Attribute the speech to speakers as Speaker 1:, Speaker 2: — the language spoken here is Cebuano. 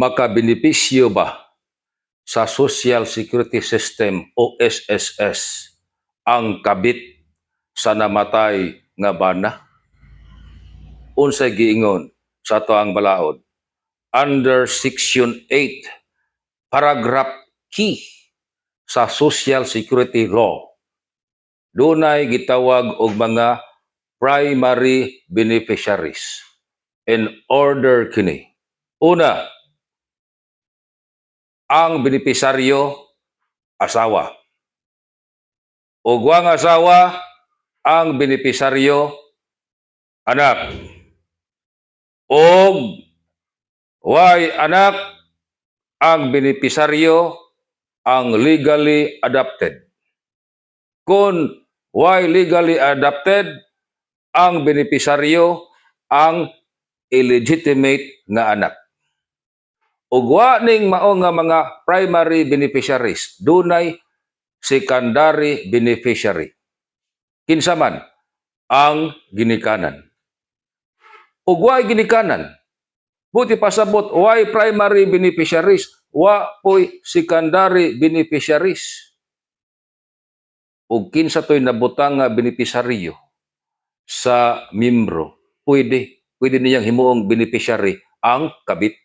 Speaker 1: Makabenepisyo ba sa Social Security System o SSS ang kabit sa namatay nga bana? Unsay giingon sa atoang balaod? Under Section 8, paragraph K sa Social Security Law, dunay gitawag og mga primary beneficiaries. In order kini. Una, ang benepisaryo, asawa. Ug ang asawa, ang benepisaryo, anak. Og way anak, ang benepisaryo ang legally adopted. Kung way legally adopted, ang benepisaryo ang illegitimate nga anak. Ug wa ning mao nga mga primary beneficiaries, dunay secondary beneficiary. Kinsa man? Ang ginikanan. Ug way ginikanan, buot ipasabot, way primary beneficiaries, wa poy secondary beneficiaries. Ug kinsa toy nabutang nga benepisaryo sa membro, pwede niyang himuong beneficiary ang kabit.